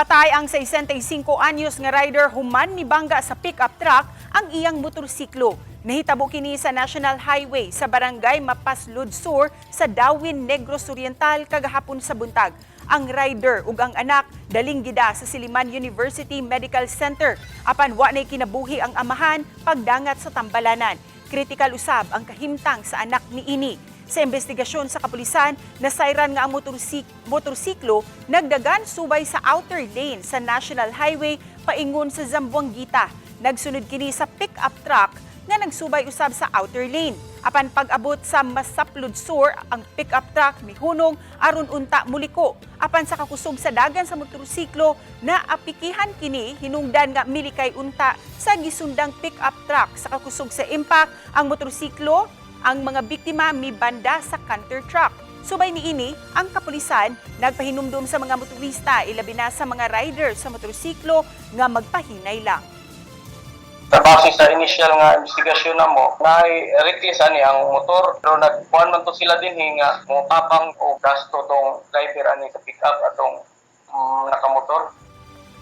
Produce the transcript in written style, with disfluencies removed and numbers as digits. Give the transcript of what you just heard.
Napatay ang 65 anyos nga rider human mibangga sa pick-up truck ang iyang motorsiklo. Nahitabo kini sa National Highway sa Barangay Mapaslud Sur sa Dauin, Negros Oriental kagahapon sa buntag. Ang rider ug ang anak daling gida sa Silliman University Medical Center. Apan wa nay kinabuhi ang amahan pagdangat sa tambalanan. Kritikal usab ang kahimtang sa anak niini. Sa investigasyon sa kapulisan, nasayran nga ang motorsiklo nagdagan subay sa outer lane sa National Highway paingon sa Zamboanguita. Nagsunod kini sa pick-up truck nga nagsubay usab sa outer lane. Apan pag-abot sa Masaplud Sur, ang pick-up truck mihunong aron unta muliko. Apan sa kakusog sa dagan sa motorsiklo, naapikihan kini hinungdan nga milikay unta sa gisundang pick-up truck. Sa kakusog sa impact, ang motorsiklo, ang mga biktima mibanda sa canter truck. Subay niini, ang kapulisan nagpahinumdum sa mga motorista, ilabi na sa mga rider sa motorsiklo, nga magpahinay lang. Sa base sa initial nga investigasyon namo, na reckless ani ang motor, pero nagkuan man to sila dinhi nga mo tapang o gasto tong driver ani sa pick up atong